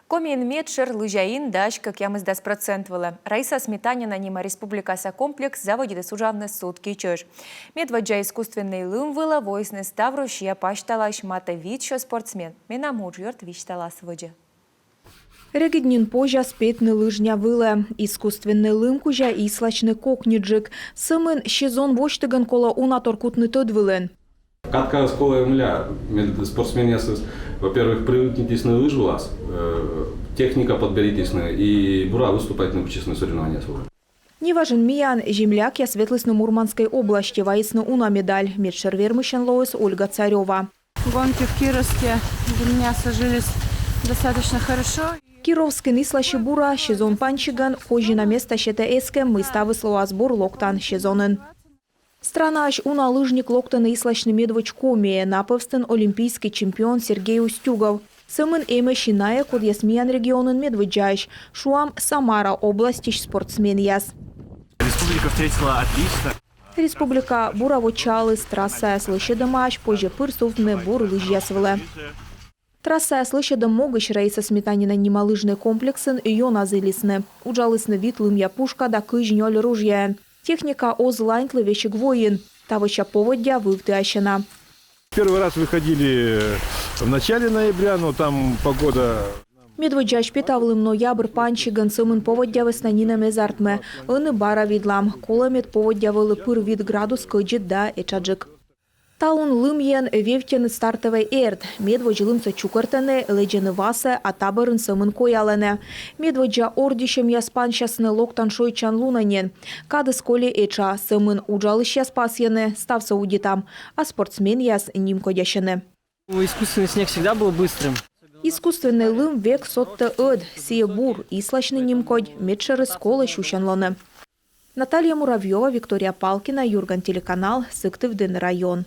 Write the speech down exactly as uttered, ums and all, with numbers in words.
Комиын медшӧр лызьӧ ин дась кӧкъямысдас процент вылӧ. Раиса Сметанина нима республикаса комплекс заводитіс уджавны сутки чӧж. Медводдза искусственнӧй лым вылӧ воисны ставроссияса пасьталаысь матӧ вит сё спортсмен. Менам уджъёрт висьталас водзӧ. Регыд нин позяс петны лыжня вылӧ. Искусственнӧй лым кузя исласьны кокньыджык. Сӧмын сезон восьтігӧн колӧ унатор кутны тӧд вылын. Каткаыс колӧ мыля, мед спортсменъясыс, во-первых, привыкнитісны лыж вылас, э, техника подберитісны и бура выступайтны кутчисны соревнованиеяс вылын. Неважын миян землякъяс ветлісны Мурманскӧй областе, вайисны уна медаль. Медшӧр вермысьӧн лоис Ольга Царёва. Гонки в Кировске для меня сложились достаточно хорошо. Кировскын исласи бура, сезон пансигӧн козина места сетӧ эскӧм, мый ставыс лоас бур локтан сезонын. Странаысь уна лыжник локтӧны исласьны медводз Комиӧ, на пӧвстын олимпийскӧй чемпион Сергей Устюгов. Сӧмын эмӧсь и найӧ, кодъяс миян регионын медводдзаӧсь, шуам, Самара областьысь спортсменъяс. Республика встретила отлично. Республика бура вочааліс, трассаяс лӧсьӧдӧмаӧсь, позьӧ пыр сувтны бур лызьяс вылӧ. Трассаяс лӧсьӧдӧм могысь Раиса Сметанина нима лыжнӧй комплексын ёна зілисны. Уджалісны вит лымъя пушка да кызь нёль ружьяӧн. Техника оз ланьтлы весиг войын. Та вӧсна поводдя вывтіасьӧ на. Первый раз выходили в начале ноября, но там погода... Медводдзаысь петавлім ноябрь пансигӧн, сӧмын поводдя вӧсна нинӧм эз артмы. Ӧні бара видлам. Колӧ, мед поводдя вӧлі пыр вит градус кӧдзыд да этшаджык. Талун лымйӧн вевттьӧны стартӧвӧй эрд. Медводз лымсӧ чукӧртӧны, лэдзӧны васӧ, а та бӧрын сӧмын коялӧны. Медводдза ордйысьӧмъяс пансясны локтан шойччан лунӧ нин. Кадыс коли этша, сӧмын уджалысьяс пасйӧны: ставсӧ удитам, а спортсменъяс нимкодясьӧны. Искусственный снег всегда был быстрым. Искусственнӧй лым век содтӧ ӧд, сійӧ бур, исласьны нимкодь, медшӧрыс колӧ сюсьӧн лоны. Наталья Муравьёва, Виктория Палкина, «Юрган» телеканал, Сыктывдін район.